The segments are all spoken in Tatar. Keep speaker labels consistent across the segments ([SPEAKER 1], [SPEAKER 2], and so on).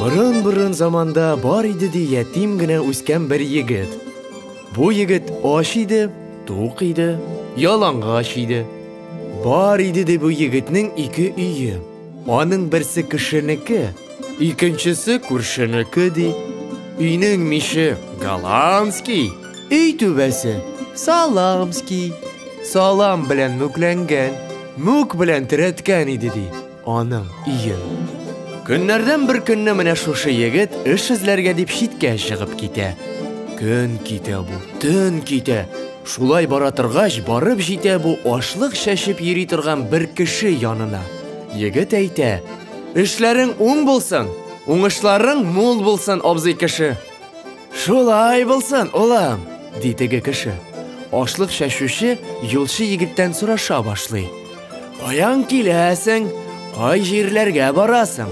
[SPEAKER 1] Борын-борын заманда бар иде ди ятим генә үскән бер егет. Бу егет ач иде, тук иде, ялангач иде. Бар иде ди бу егетнең ике өе. Аның берсе кешенеке, икенчесе күршенеке ди. Өйнең миче голландский, өй түбәсе саламский. Салам белән мүкләнгән, мүк белән терәткән иде ди аның өен. Көннәрдән бер көнне менә шушы егет эш эзләргә дип читкә чыгып китә. Көн китә бу, төн китә. Шулай бара торгач, барып җитә бу ашлык чәчеп йөри торган бер кеше янына. Егет әйтә: "Эшләрең уң булсын, уңышларың мул булсын, абзый кеше." Шулай булсын, улым, ди теге кеше. Ашлык чәчүче юлчы егеттән сораша башлый. Каян киләсең? Кай җирләргә барасың?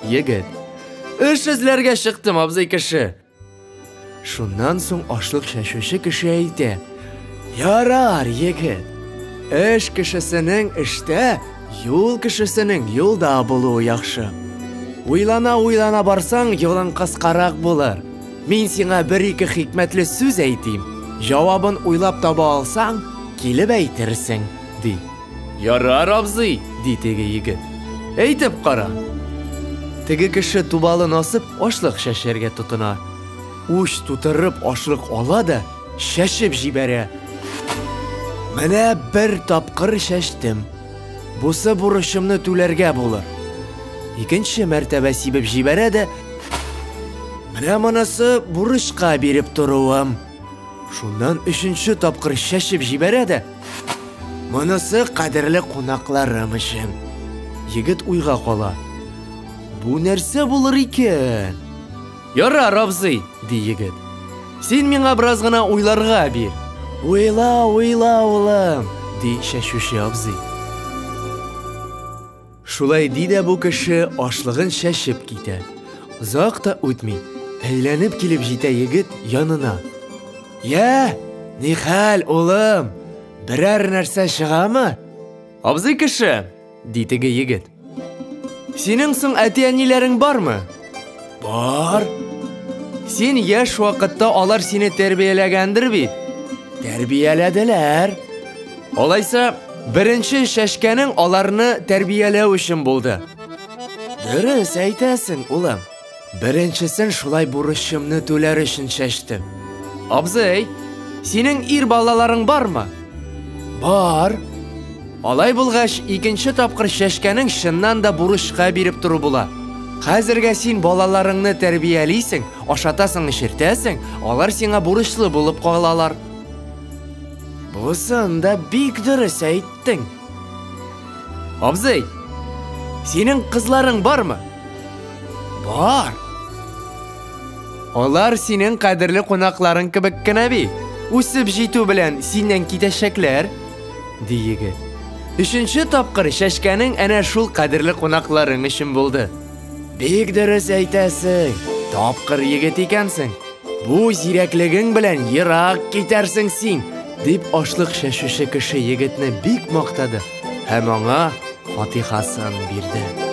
[SPEAKER 1] Егет: Эш эзләргә чыктым, абзый кеше. Шуннан соң ашлык чәчүче кеше әйтә: "Ярар, егет. Эш кешесенең эштә, юл кешесенең юлда булуы яхшы. Уйлана-уйлана барсаң, юлың кыскарак булыр. Мин сиңа бер-ике хикмәтле сүз әйтим. Җавабын уйлап таба алсаң, килеп әйтерсең", ди. Ярар, абзый, ди теге егет. Әйтеп кара. Теге кеше тубалын асып, ашлык чәчәргә тотына. Уч тутырып ашлык ала да, чәчеп җибәрә. Менә бер тапкыр чәчтем. Бусы бурычымны түләргә булыр. Икенче мәртәбә сибеп җибәрә дә, менә монысы бурычка биреп торуым. Шуннан өченче тапкыр чәчеп җибәрә дә, монысы кадерле кунакларым өчен. Егет уйга кала. Бу нәрсә булыр икән? Ярар, абзый, ди егет. Син миңа бераз гына уйларга бир. Уйла, уйла, улым, ди чәчүче абзый. Шулай ди дә бу кеше ашлыгын чәчеп китә. Озак та үтми, әйләнеп килеп җитә егет янына. Йә, нихәл, улым, берәр нәрсә чыгамы? Абзый кеше, ди теге егет. Синең соң әти-әниләрең бармы? Бар. Син яшь вакытта алар сине тәрбияләгәндер бит? Тәрбияләделәр. Алайса, беренче чәчкәнең аларны тәрбияләү өчен булды. Дөрес әйтәсең, улым. Беренчесен шулай бурычымны түләр өчен чәчтем. Абзый, синең ир балаларың бармы? Бар. Алай булгач, икенче тапкыр чәчкәнең чыннан да бурычка биреп тору була. Хәзергә син балаларыңны тәрбиялисең, ашатасың, эчертәсең, алар сиңа бурычлы булып калалар. Бусын да бик дөрес әйттең. Абзый, синең кызларың бармы? Бар. Алар синең кадерле кунакларың кебек кенә бит. Үсеп җитү белән синнән китәчәкләр, ди егет. Өченче тапкыр чәчкәнең әнә шул кадерле кунакларың өчен булды. Бик дөрес әйтәсең, тапкыр егет икәнсең. Бу зирәклегең белән ерак китәрсең син, дип ашлык чәчүче кеше егетне бик мактады һәм аңа фатихасын бирде.